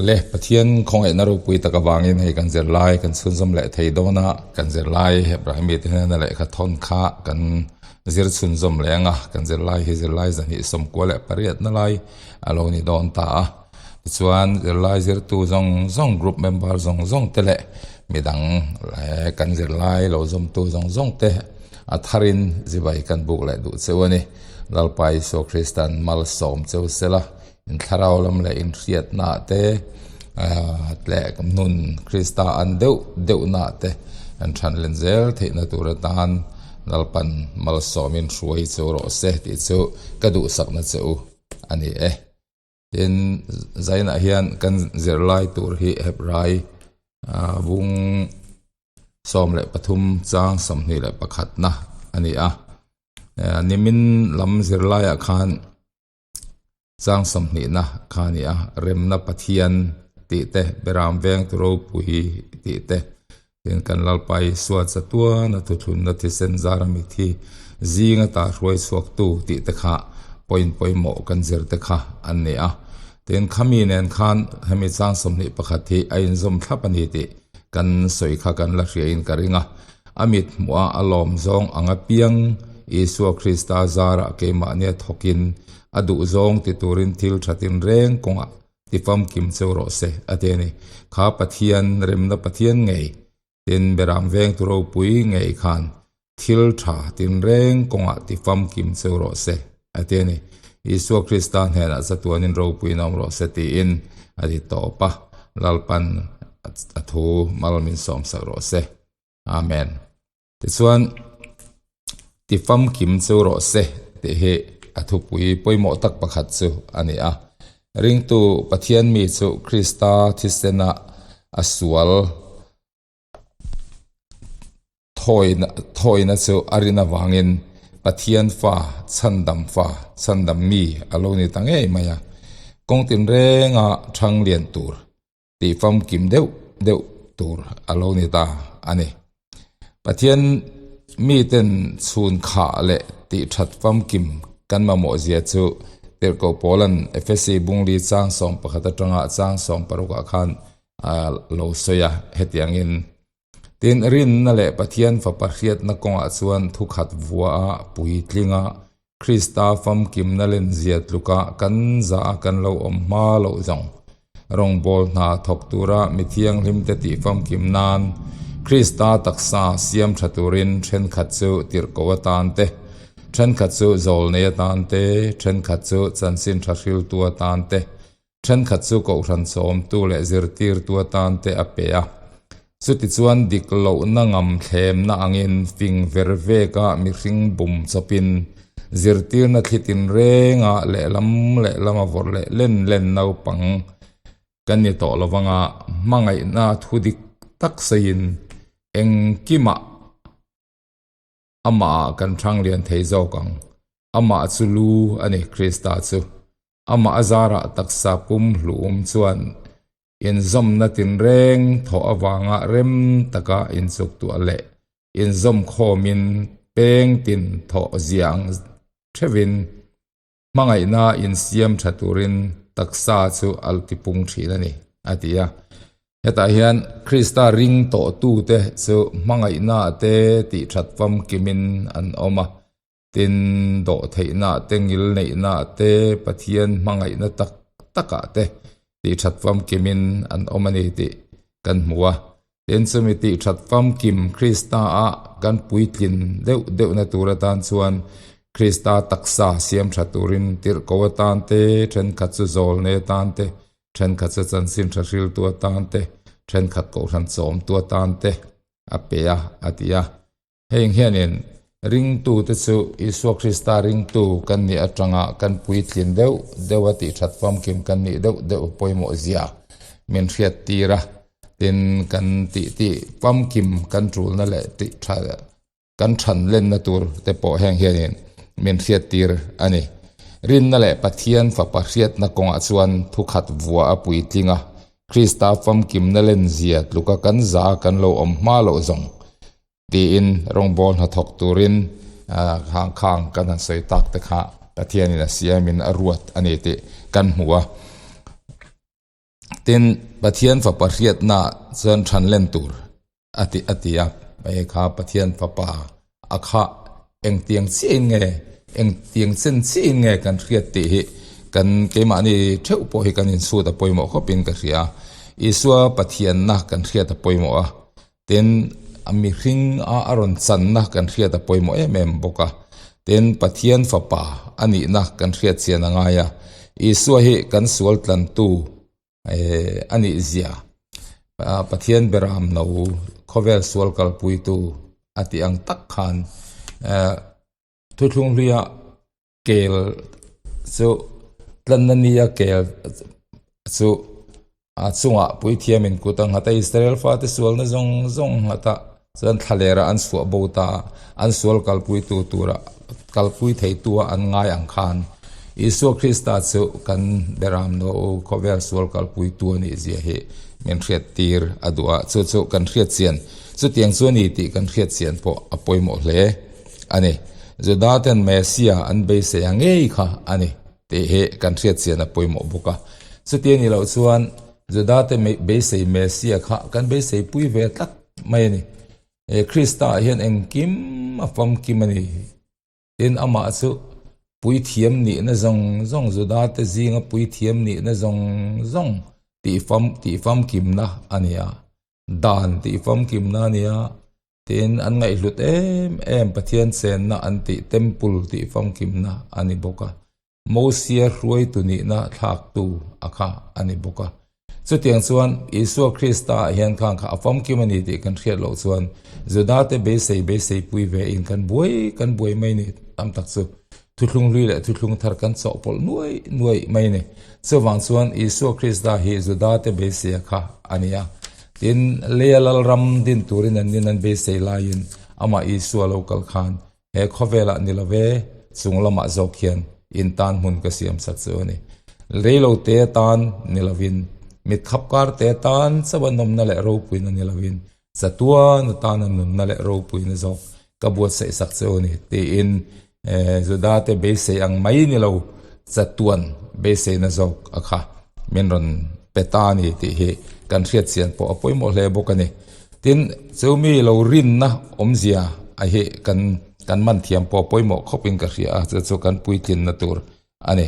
Le Pathian khawngaihna ropui tak avangin hei kan zirlai kan chhunzawm leh thei dawn a, kan zirlai Hebrai mite hnena lehkha thawn kha kan zir chhunzawm leh ang a, kan zirlai hi zirlai zahnih sawmkua leh pariatna lai a lo ni dawn ta a. Tichuan zirlai zirtu zawng zawng group member zawng zawng te leh midang kan zirlai lo zawmtu zawng zawng te a tharin zibai kan buk leh duh cheu a ni. Lalpa Isua Kristan malsawm cheu sela. In thlarau lam leh in hriatna te leh nun Krista an deuh deuhna te an than len zel theihna tur atan Lalpan malsawmin hruai chu rawh se tih chu ka duhsakna che u a ni e. Tin, zainah hian kan zirlai tur hi Hebrai vung 13 chang 21 na a ni a. Nimin lam zirlaiah khan Chang sawmhnihna kha a ni a, Remna Pathian tih te, Beram Vengtu Ropui tih te, tin kan Lalpa Isua chatuana thuthlunna thisen zara mithi zinga ta hruai chhuaktu tih te kha point pawimawh kan zir te kha an ni a. Tin, khami nen khan hemi chang 21 hi a inzawm thlap a ni tih kan sawi kha kan la hriain ka ring a. A mit hmuh a a lawm zawng ang apiang Isua Krista zarah keimahnia thawkin a duh zawng ti turin thil tha tinreng kawngah ti famkim cheu rawh se, a ti a ni. Kha Pathian, remna Pathian ngei, tin Beram vengtu ropui ngei khan thil tha tinreng kawngah ti famkim cheu rawh se, a ti a ni. Isua Krista hnenah chatuanin ropuiin awm rawh se tiin a ti tawp a, Lalpan a thu mal min sawmsak rawh se. Amen. Tichuan, ti famkim chu rawh se tih hi a thupui pawimawh tak pakhat chu a ni a. Ringtu Pathian mi chu Krista thisena a sual thawina chu a rin avangin Pathian fa, chhandam fa, chhandam mi a lo ni ta ngei mai a. Kawng tinrenga thang lian tur tih famkim deuh deuh tur a lo ni ta a ni. Pathian miten chhun khah leh tih that famkim kan mamawh zia chu Tirhkoh Paula'n Efesi bungli chang 11 atanga chang 16 ah khan a lo sawi a, hetiangin, Tin, rinna leh Pathian Fapa hriatna kawngah chuan thukhat vua a puitling a, Krista famkimna lenzia tluka kan zah a kan lo awm hma loh zawng. Rawngbâwl hna thawk tura mi thianghlimte tih famkim nan Krista taksa siam ṭha turin ṭhenkhat chu tirhkoh atan te, ṭhenkhat chu zawlnei atan te, ṭhenkhat chu chanchin ṭha hriltu atan te, Thenkhat chu kohhran chawmtu leh zirtirtu atan te a pe a. Chutichuan dik lohna ngam thlemna angin fing ver veka mihring bum chawpin zirtirna thli tinrenga lehlam lehlama vawrh leh len len naupang kan ni tawh lo vanga hmangaihna thu dik tak sawiin engkimah amahah kan thang lian thei zawk ang. Amah chu lu a ni, Krista chu. Amah a zarah taksa pum hluhum chuan inzawmna tinreng thawh avanga rem taka inchuktuah leh inzawm khawmin peng tin thawh ziang theuhin hmangaihna insiam tha turin taksa chu a tipung thin a ni, a ti a. Hetah hian Krista ring tawhtute chu hmangaihna te tihthat famkimin an awm a. Tin, dawhtheihna te, ngilneihna te, Pathian hmangaihna tak takah te tihthat famkimin an awm a ni tih kan hmu a. Tin, chumi tihthat famkim Krista-a kan puitlin deuh deuhna tur atan chuan Krista taksa siam tha turin tirhko atan te, thenkhat chu zawlne atan te, thenkhat chu chanchin tha hriltu atan te, thenkhat kohhran chawmtu atan te a pe a, a ti a. Heng hianin ringtute chu Isua Krista ringtu kan nih atanga kan puitlin deuh deuh a tihthat famkim kan nih deuh deuh pawimawh zia min hriat tir a, tin kan tih tih famkim kan tulna leh tih tha kan than lenna tur te pawh heng hianin min hriat tir a ni. Rinna leh Pathian Fapa hriatna kawngah chuan thukhat vua a puitling a, Krista famkimna lenzia tluka kan za kan lo awm hma loh zawng tiin rawngbâwl hnathawk turin khang khang kan han sawi tak te kha Pathianin a siamin a ruat a ni tih kan hmu a. Tin, Pathian Fapa hriatna chuan thanlen tur a ti a ti a, hei kha Pathian Fapa a kha engtiang chiahin nge, engtiang chen chiahin nge kan hriat tih hi kan keimahni theuh pawh hi kan insut a pawimawh khawpin ka hria. Isua Pathianna kan hriat a pawimawh a, Tin, a mihring a a rawn channa kan hriat a pawimawh em em bawk a. Tin, Pathian Fapa a nihna kan hriat chian a ngai a. Isua hi kan sual tlantu a nih zia, Pathian beram no khawvel sual kalpuitu a tih ang tak khan thuthlung hluia Kel chu tlanna nia kel chu a chungah puithiamin kut a nghat a, Israel fate sualna zawng zawng nghat a, chuan thlalera an chhuah bo ta a, an sual kalpuitu tura kalpui theitu a an ngai ang khan Isua Krista chu kan beram no khawvel sual kalpuitu a nih zia hi min hriat tir a duh a, chu chu kan hriat chian chutiang chu a ni tih kan hriat chian pawh a pawimawh hle. A ni. Juda ten Messia an beisei a ngei kha a ni tih hi kan hriat chian a pawimawh bawk a. Chuti a nih loh chuan Juda te beisei Messia kha kan beisei pui ve tlat mai a ni. He Krista ah hian engkim a famkim a ni. Tin, amah chu puithiam nihna zawng zawng, Juda te zinga puithiam nihna zawng zawng tihfam tihfamkimna a ni a. Dan tihfamkimna a ni a. Tin, an ngaihhlut em em Pathian chenna an tih Temple tih famkimna a ni bawk a, Mosia hruaitu nihna thlaktu a kha a ni bawk a. Chutiang chuan Isua Krista ah hian khang kha a famkim a ni tih kan hriat loh chuan Judate beisei beisei pui ve in kan buai kan buai mai ni tam tak chu thuthlung hlui leh thuthlung thar kan chawhpawlh nuai nuai mai ni. Chuvang chuan Isua Krista hi Judate beisei a kha a ni a. Tin, leia lalram din turin an nin an beisei laiin amah Isua lo kal khan he khawvelah ni lo ve, chung lamah zawk hian in tan hmun ka siam sak chu a ni. Reilo te atan ni lovin, mitkhap kar te atan chauh a nawmna leh ropuina ni lovin, chatuan atana nunna leh ropuina zawk ka buatsaih sak chu a ni tiin Judate beisei ang mai ni lo chatuan beiseina zawk a kha min rawn pe ta a ni tih hi kan hriat chian pawh a pawimawh hle bawk a ni. Tin, chu mi lo rinna awmzia a hi kan kan man thiam pawh a pawimawh khawpin ka hria a, chu chu kan puitlinna tur a ni.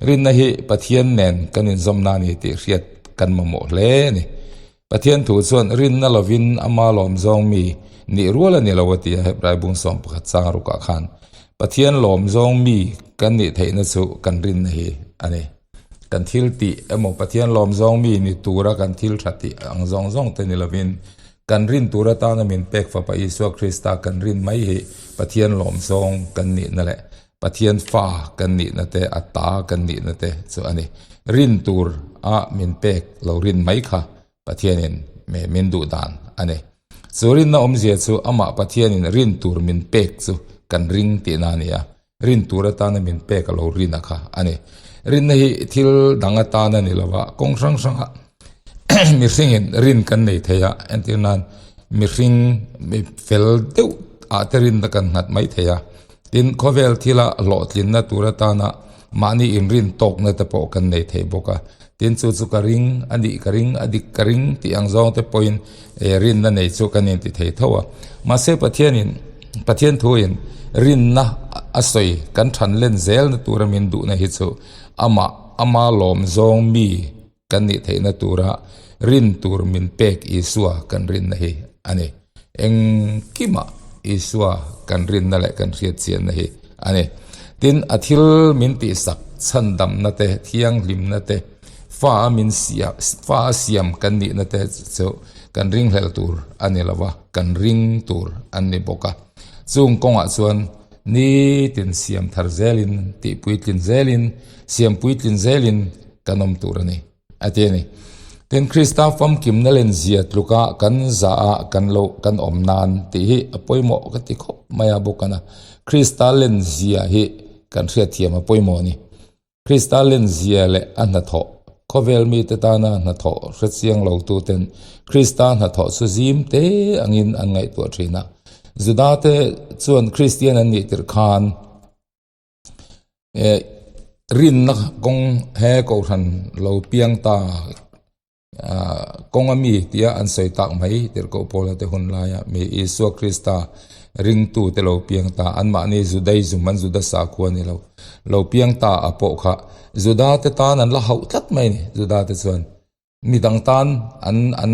Rinna hi Pathian nen kan inzawmna a ni tih hriat kan mamawh hle a ni. Pathian thu chuan rinna lovin ama lawm zawng mi nih rual a ni lo a ti a, Hebrai bung 11 chang rukah khan Pathian lawm zawng mi kan nih theihna chu kan rinna hi a ni. Kan thil tih emaw Pathian lawm zawng mi ni tura kan thil tha tih ang zawng zawng te ni lovin kan rin tur atana min pek Fapa Isua Krista kan rin mai hi Pathian lawm zawng kan nihna leh Pathian fa kan nihna te, a ta kan nihna te chu a ni. Rin tur a min pek lo rin mai kha Pathianin min duh dan a ni. Chu rinna awmzia chu amah Pathianin rin tur min pek chu kan ring tihna a ni a, rin tur atana min pek a lo rin a kha a ni. Rinna hi thil dang atan a ni lo va, kawng hrang hranga mihringin rin kan nei thei a, entir nan mihring fel deuh ah te rinna kan nghat mai thei a. Tin, khawvel thila hlawhtlinna tur atana mahni inrin tawkna te pawh kan nei thei bawk a. Tin, chu chu ka ring, a nih ka ring, a dik ka ring tih ang zawng te pawhin rinna nei chu kan inti thei tho a. Mahse, Pathianin, Pathian thuin rinna a sawi kan than len zelna tura min duhna hi chu amah, ama lawm zawng mi kan nih theihna tura rin tur min pek Isua kan rinna hi a ni. Engkimah Isua kan rinna leh kan hriatchianna hi a ni. Tin, a thil min tihsak chhandamna te, thianghlimna te, fa a min siam, fa a siam kan nihna te chu kan ringhlel tur a ni lo va, kan ring tur an ni bawk a. Chung kawngah chuan nitin siam thar zelin, tihpuitlin zelin, siam puitlin zelin kan awm tur a ni, a ti a ni. Tin, Krista famkimna len zia tluka kan zah a kan lo kan awm nan tih hi a pawimawh ka ti khawp mai a bawk a na. Krista len zia hi kan hriatthiam a pawimawh a ni. Krista len zia leh a hnathawh, khawvel mite tana hnathawh hrechiang lo tuten Krista hnathawh chu zim te angin an ngaihtuah thin a. Judate chuan Kristian an nih tirh khan, Rinna kawng he kohhran lo piang ta. Kawnga mi tia an sawi tak mai Tirhkoh Paula te hun laia mi Isua Krista ringtute lo piang ta, anmahni Judaism an Juda sakhua ni lo, lo piang ta a pawh kha Juda te tan an la hauh tlat mai a ni. Juda te chuan midang tan an an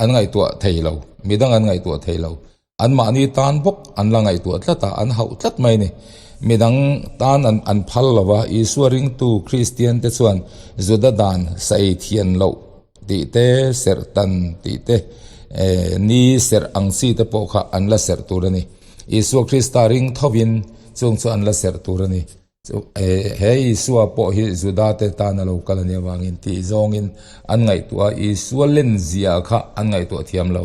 an ngaihtuah thei lo, midang an ngaihtuah thei lo. Anmahni tan bawk an la ngaihtuah tlat a, an hauh tlat mai a ni. Midang tan an an phal lo va, Isua ringtu Kristian te chuan Juda dan saei thian loh tih te, serh tan tih te, ni serh ang chi te pawh kha an la serh tur a ni. Isua Krista ring thovin chung chu an la serh tur a ni. He Isua pawh hi Judate tan a lo kal a nih avangin tih zawngin an ngaihtuah a, Isua lenzia kha an ngaihtuah thiam lo.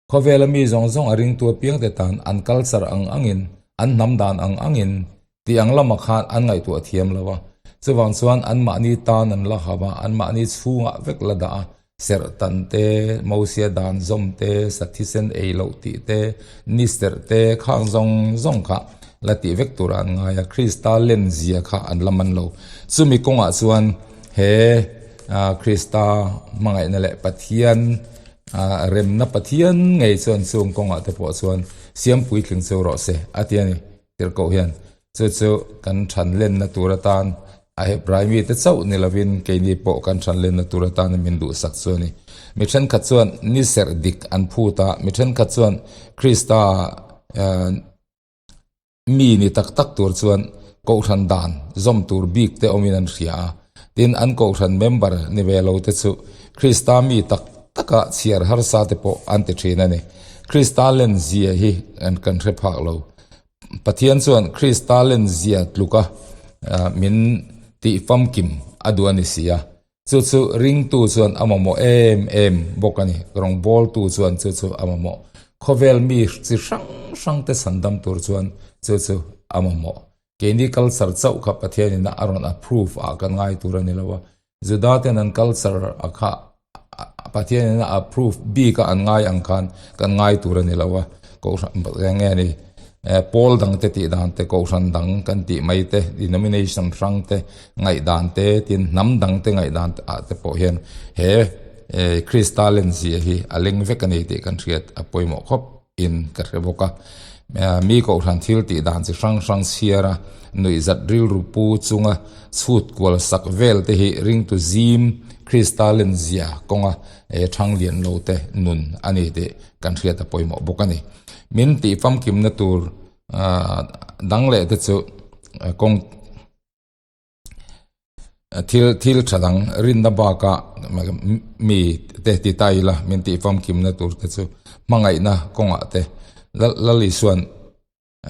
Khawvela mi zawng zawng a ringtu apiangte tan an culture ang angin, an hnam dan ang angin tih ang lamah khan an ngaihtuah thiam lo a. Chuvang chuan anmahni tan an la hauh a, anmahni chhungah vek la dah a, Serh tan te, Mosia dan zawm te, sa thisen ei loh tih te, ni serh te khang zawng zawng kha la tih vek tur an ngai a, Krista len zia kha an la man lo. Chumi kawngah chuan he Krista hmangaihna leh Pathian remna Pathian ngei chuan chung kawngah te pawh chuan siam puitling chu rawh se a ti a ni. Tirhkoh hian chu chu kan than lenna tur atan a Hebrai mite chauh ni lovin keini pawh kan than lenna tur atan min duhsak chu a ni. Mi thenkhat chuan ni serh dik an phut a, mi thenkhat chuan Krista mi ni tak tak tur chuan kohhran dan zawm tur bik te awmin an hria a. Tin, an kohhran member ni ve lo te chu Krista mi tak taka chhiar harsa te pawh an ti thin a ni. Krista len zia hi kan hre phak lo. Pathian chuan Krista len zia tluka min tih famkim a duh a ni si a. Chu chu ringtu chuan a mamawh em em bawk a ni. Rawngbawltu chuan chu chu a mamawh. Khawvel mi chi hrang hrang te chhandam tur chuan chu chu a mamawh. Keini culture chauh kha Pathianin a rawn approve ah kan ngai tur a ni lo a, Juda ten an culture a kha Pathianin a approve bik a an ngai ang khan kan ngai tur a ni lo a, Kohhran eng nge ni pawl dang te tih dan te, Kohhran dang kan tih mai te, denomination hrang te ngaihdan te tin hnam dang te ngaihdan ah te pawh hian he Krista lenzia hi a leng vek a ni tih kan hriat a pawimawh khawp. in ka hre bawk a. Mi kohhran thil tih dan chi hrang hrang chhiar a, nuihzat rilru pu chunga chhut kual sak vel te hi ringtu zim Krista lenzia kawnga thang lian lo te nun a ni tih kan hriat a pawimawh bawk a ni. Min tih famkimna tur dang leh te chu kawng Thil thil tha dang rinna baka mi te ti ta ila min tih famkimna tur te chu hmangaihna kawngah te Lal Isua'n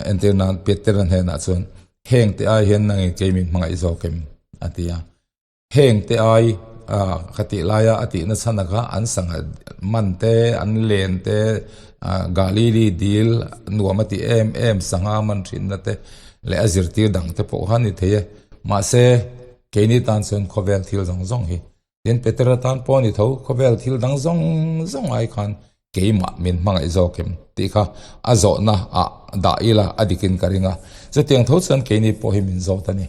entir nan Petera hnenah chuan heng te ai hian nangin kei min hmangaih zawk em a ti a. Heng te ai ka tih laia a tihna chhan a kha an sangha man te an len te Galili dil nuam a tih em em sangha man thinna te leh a zirtir dang te pawh kha a ni thei e. Mahse, keini tan chuan khawvel thil zawng zawng hi tin Petera tan pawh a ni tho, khawvel thil dang zawng zawng ai khan keimah min hmangaih zawk em tih kha a zawhna ah dah ila a dikin ka ring a. Chutiang tho chuan keini pawh hi min zawt a ni.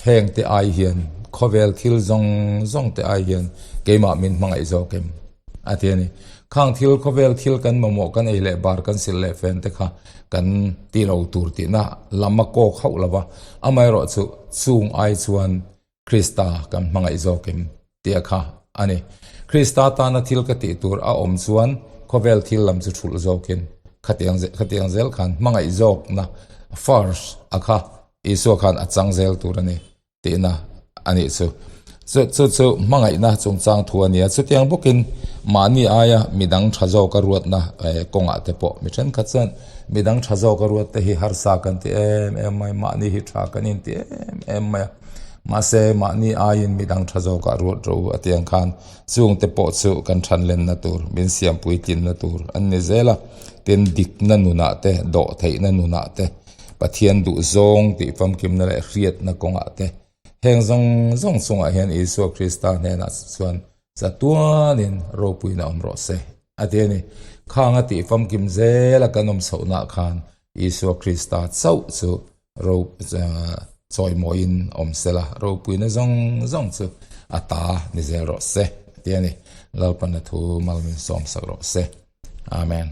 Heng te ai hian khawvel thil zawng zawng te ai hian keimah min hmangaih zawk em a ti a ni. Khang thil khawvel thil kan mamawh kan ei leh bar kan silh leh fen te kha kan ti lo tur tihna lam a kawk hauh lo va, amaherawh chu chung ai chuan Krista kan hmangaih zawk em tih a kha a ni. Krista tana thil ka tih tur a awm chuan khawvel thil lam chu thulh zawkin khatiang khatiang zel khan hmangaih zawkna first a kha Isua khan a chang zel tur a ni tihna a nih chu. Chu chu chu hmangaihna chungchang thu a ni a, chutiang bawkin mahni aia midang tha zawka ruatna kawngah te pawh mi thenkhat chuan midang tha zawka ruat te hi harsa kan ti em em mai, mahni hi tha kan inti em em mai a, mahse mahni aiin midang tha zawkah ruat ro a tih ang khan chungte pawh chu kan thanlenna tur, min siampui tlinna tur an ni zel a, tin dikna nunah te, dawhtheihna nunah te, Pathian duh zawng tih famkimna leh hriatna kawngah te heng zawng zawng chungah hian Isua Krista hnenah chuan chatuanin ropuina awm rawh se a ti a ni. Khang a tih famkim zela kan awm chhohnaah khan Isua Krista chauh chu ro chawimawiin awm se la, ropuina zawng zawng chu a ta ni zel rawh se. tia ni. Lalpan a thu mal min sawm sak rawh se. Amen.